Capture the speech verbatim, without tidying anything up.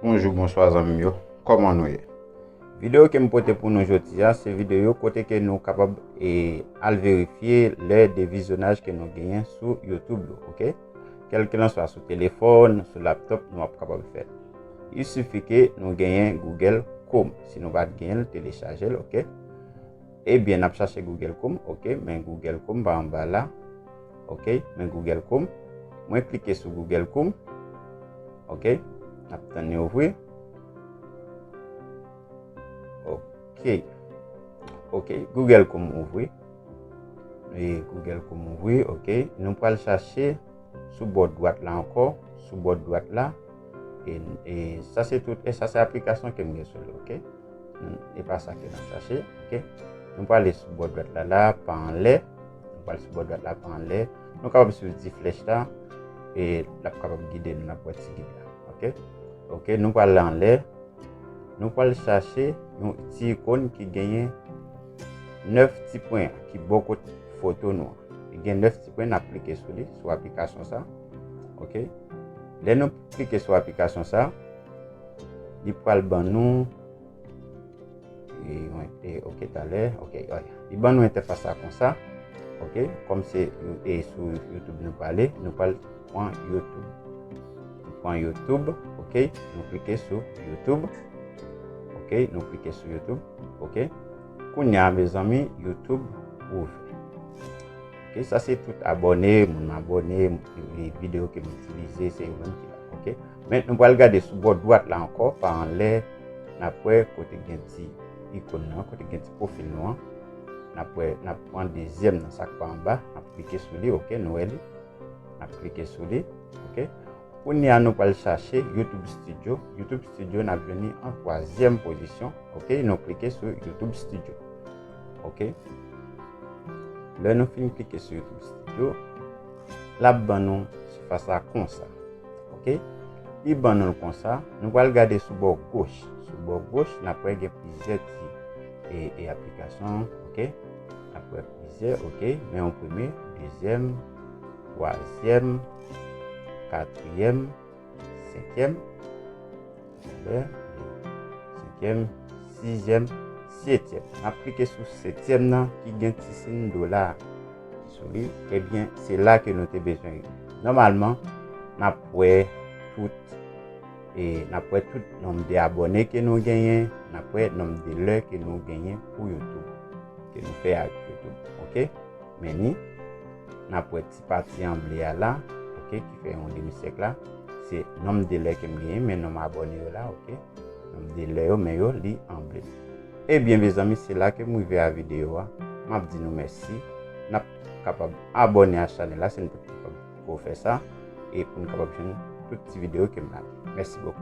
Bonjou, bonswa zanmi m yo, kòman nou ye? Videyo ke m pote pou nou jodi a, se videyo kote ke nou kapab e, al verifye lè de vizyonaj ke nou genyen sou YouTube yo, oke? Kèlkelanswa sou telefòn, sou laptop, nou ap kapab fè l. Il sifi ke nou genyen Google Chrome. Si nou pa t genyen l, telechaje l, oke? Ebyen, n ap chache Google Chrome, oke, men Google Chrome pa anba la, oke, men Google Chrome. Mwen klike sou Google Chrome, oke, n ap tann li ouvri, oke, oke, Google Chrome ouvri, e Google Chrome ouvri, oke, nou pral chache sou bò dwat la ankò, sou bò dwat la, e, e sa se tout, e sa se aplikasyon ke m gen sou li, oke. Hmm, e pa sa ke n ap chache, oke. Nou prale sou bò dwat la, la, pa anlè. Nou prale sou bò dwat la, pa anlè. Nou kapab swiv ti flèch la, e l ap kapab gide nou, n ap wè ti gid la, oke. Oke, nou pral anlè. Nou pral chache yon ti ikòn ki genyen nèf ti pwen ki bò kote foto nou an. Li gen nèf ti pwen, n ap klike sou li, sou aplikasyon sa, oke. Lè nou klike sou aplikasyon sa, li pral ban nou e, e, oke, talè, oke, oke. Li ban nou entèfas la konsa, oke, kòm se e, sou YouTube nou prale, nou pral pran YouTube. Nou pran YouTube, oke, nou klike sou YouTube, oke, nou klike sou YouTube, oke. Kounye a, mezanmi, YouTube ouvè. Oke, sa se tout abòne, moun m abòne, e videyo ke m itilize, se yo menm ki la, oke. Men nou pral gade sou bò dwat la ankò, pa anlè, n ap wè kote gen ti ikòn nan, kote gen ti pwofil nou an. N ap wè, n ap pran dezyèm nan, sa k pa anba, n ap klike sou li, oke, nou wè li. N ap klike sou li, oke. Kounye a, nou pral chache YouTube Studio. YouTube Studio, n ap jwenn li an twazyèm pozisyon. Oke, nou klike sou YouTube Studio. Oke. Lè nou fin klike sou YouTube Studio, l ap ban nou sifas la konsa. Oke. Li ban nou l konsa. Nou pral gade sou bò goch. Sou bò goch, n ap wè gen plizyè ti e, e aplikasyon. Oke. N ap wè plizyè, oke. Men yon premye, dezyèm, twazyèm, katriyèm, senkyèm, senkyèm, sizyèm, setyèm. N ap klike sou setyèm nan ki gen ti siy dola sou li. Ebyen, se la ke nou te bezwen rive. Nòmalman, n ap wè tout, e n ap wè tout nonb de abòne ke nou genyen, n ap wè nonb de lè ke nou genyen pou YouTube, ke nou fè ak YouTube, oke? Men ni, n ap wè ti pati an ble a la, oke, ki fè yon demi sèk la. Se nonb de lè ke m genyen, men nonb abòne yo la, oke. Nonb de lè yo, men yo, li an ble. Ebyen, mezanmi, se la ke m rive a videyo a. M ap di nou mèsi. N ap kapab abòne a chanèl la si nou poko fè sa. E pou n kapab jwenn tout ti videyo ke m lage. Mèsi bokou.